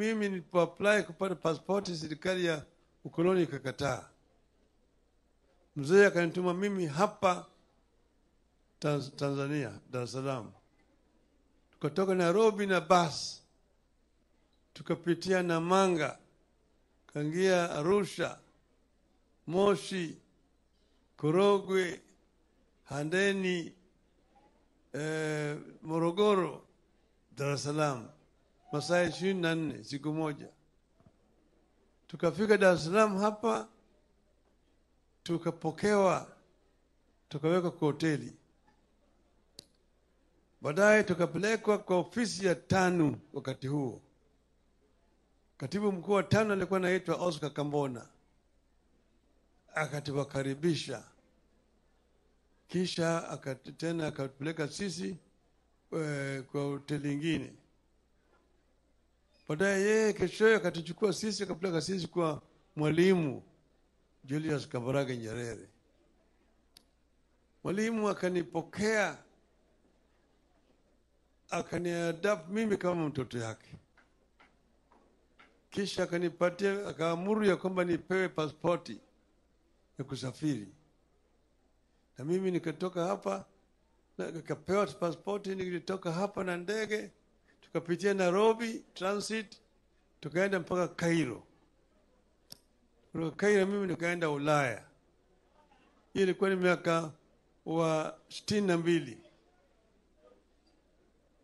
Mimi nilipo apply kupata pasipoti, serikali ya ukoloni ikakataa. Mzee akanituma mimi hapa Tanzania, Dar es Salaam. Tukatoka Nairobi na basi, tukapitia Namanga, kaingia Arusha, Moshi, Korogwe, Handeni, Morogoro, Dar es Salaam, masaa 24, siku moja. Tukafika Dar es Salaam hapa, tukapokewa, tukawekwa kwa hoteli. Baadaye tukapelekwa kwa ofisi ya TANU. Wakati huo katibu mkuu wa TANU alikuwa anaitwa Oscar Kambona, akatuwakaribisha, kisha tena akatupeleka sisi kwa hoteli nyingine. Baadaye yeye keshoye akatuchukua sisi, akapeleka sisi kwa Mwalimu Julius Kambarage Nyerere. Mwalimu akanipokea, akaniadopt mimi kama mtoto yake. Kisha akanipatia, akaamuru ya kwamba nipewe pasipoti ya kusafiri. Na mimi nikatoka hapa, na nikapewa pasipoti, nilitoka hapa na ndege, tukapitia Nairobi transit, tukaenda mpaka Cairo. Kutoka Cairo mimi nikaenda Ulaya. Hii ilikuwa ni miaka wa 62.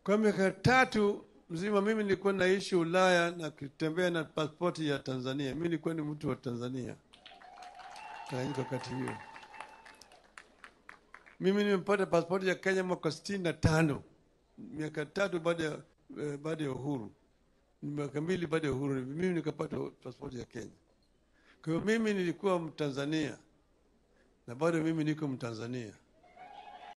Kwa miaka 3 mzima mimi nilikuwa naishi Ulaya na kutembea na pasipoti ya Tanzania. Mimi nilikuwa ni mtu wa Tanzania. Tanganyika wakati hiyo. Mimi nimepata pasipoti ya Kenya mwaka 65. Miaka 3 baada ya uhuru. Miaka 2 baada ya uhuru mimi nikapata pasipoti ya Kenya. Kwa hiyo mimi nilikuwa Mtanzania na bado mimi niko Mtanzania.